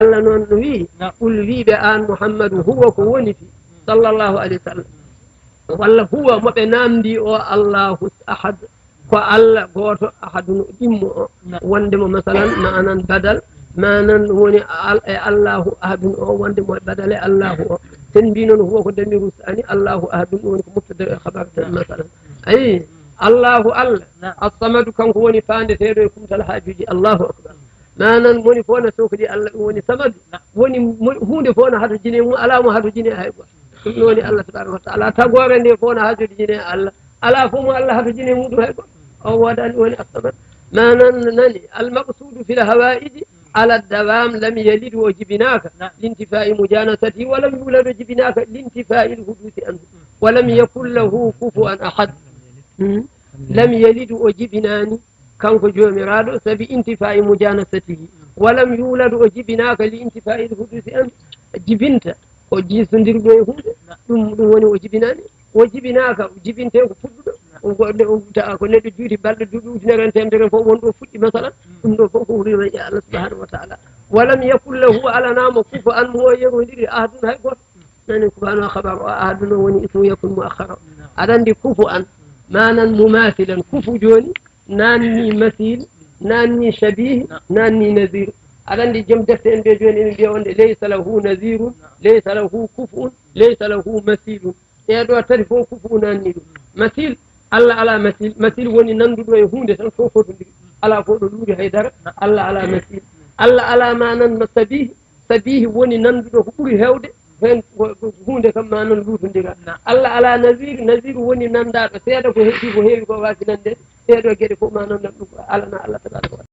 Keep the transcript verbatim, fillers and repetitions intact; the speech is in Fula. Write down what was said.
Allah noon no wiyi, na. Qul, wiiɓe aan Muhammadu, huwa ko woni fi, sallallahu alayhi wa sallam. Walla huwa mo ɓe naamndi o Allahu ahad, ko Allah gooto ahadun o ɗimmo o. Na. Wonde mo masalan, maanan badal, maanan woni al-, e Allahu ahadun o, wonde mo badale Allahu o. Sen mbi noon huwa ko damiru sani, Allahu ahadun woni ko mubtada e khabar tan, na. Masalan. Ayi, Allahu Allah, na. As-samadu kanko woni faandeteeɗo e kumtal haajuuji. Allahu akbar. Manan moni fof na sokli Allah, ɗum woni samadu. Na. Woni mo-, huunde fof na hatojine mum, alaa mo hatojine hay gooto. Ɗum ɗum woni Allah tabaraka wa taala. Tagoore nde fof na hatojine Allah. Alaa fof mo Allah hatojine muɗum hay gooto. O woodani woni assaman. Manan nani, al maqsudu fil hawaiji ala dawam lam yalid o jibinaka. Na. Lintifai mujanasati wa lam yulad o jibinaka lintifai al hudusi anhu. Wa lam yakun lahu kufuwan ahad. Hmm? Lam yalid o jibinani. Kanko Joomiraaɗo, sabi intifaa'i mujanasatihi. Walam yuulad, o jibinaaka li intifaa'i hudusi an, jibinta, o jiisondirɗo e huunde, ɗum, ɗum woni o jibinaani. O jibinaaka, o jibinte ko puɗɗuɗo. O go-, nde o tawa ko neɗɗo juuti balɗe duuɓi ujunere en, teemedere en fof wonɗo fuɗɗi, masalan. Ɗum ɗo fof ko hurima e Allah subhanahu wa taala. Walam yakun lahu, alanaama kufuwan mo o yerondiri ahadun hay gooto. Nani ko wano khabar o ahadun o woni ismu yakun muakhara. Aɗa anndi kufuwan, manan mumathilan. Kufu jooni, nanni masil, nanni shabih, nanni nazir. Aɗa anndi joom defte en ɓe jooni eɓe mbiya on de, laysa lahu nazirun, laysa lahu kufuun, laysa lahu masilun. Ɗee ɗo tati fof kufu nanni ɗum. Masil, Allah alaa masil. Masil woni nannduɗo e huunde tan, fof fotondiri. Alaa fof ɗo luuri hay dara. Allah alaa masil. Allah alaa manan ma sabih. Sabihi woni nannduɗo ko ɓuri heewde heen, ko, ko huunde kam manan luutondira. Na. Allah alaa nazir, nazir woni nanndaaɗo seeɗa ko heddii ko heewi ko waasi nande. Ɗee ɗo geɗe fof manan nan ɗum ko alana Allah tabaraka wa taala.